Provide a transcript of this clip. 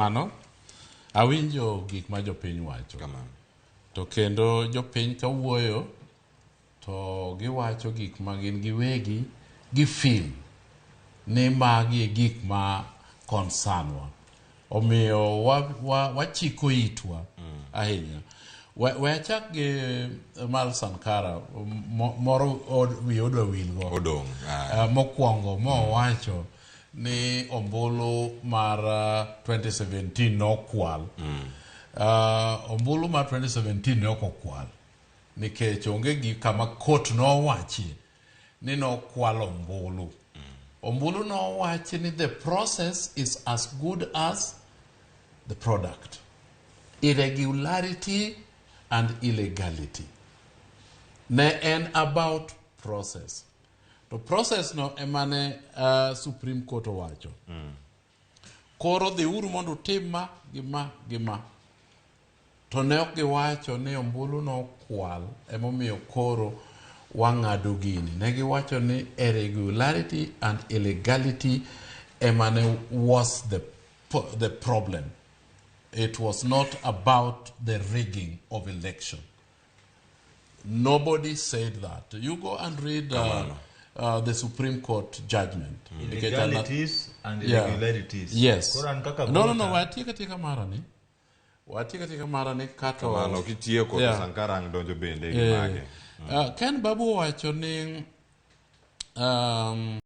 Mano, awinjo gik ma jopiny wacho. Kamano. To kendo jopiny kawuoyo to giwacho gik ma gin giwegi gi feel ni magi e gik ma concern wa. Omiyo wa, wa, wachiko itwa ahinya. We, we achak gi Mal Sankara mo, moro od, wiye odwa wilgo. Odong'. Ah. Mokwongo mowacho ni ombulu mar 2017 nokwal. Ombulu mar 2017 ne ok okwal nikech onge gi kama court nowachi ni nokwal ombulu. Ombulu nowachi ni the process is as good as the product. Irregularity and illegality. Ne en about process. To process no emane Supreme Court owacho. Koro dhiuru mondo utim ma gi ma gi ma. To ne ok giwacho ni ombulu nokwal emomiyo koro wang'ado gini. Ne giwacho ni irregularity and illegality emane was the problem. It was not about the rigging of election. Nobody said that. You go and read the Supreme Court judgment. Nikech an- Illegalities and irregularities. Yes. Koro an kaka No, voter, watieko atieka mara ni. Watieko atieka mara ni kato. Kamano kitieko to Sankara ang' donjo bende gi mage. Ken Babu owacho ni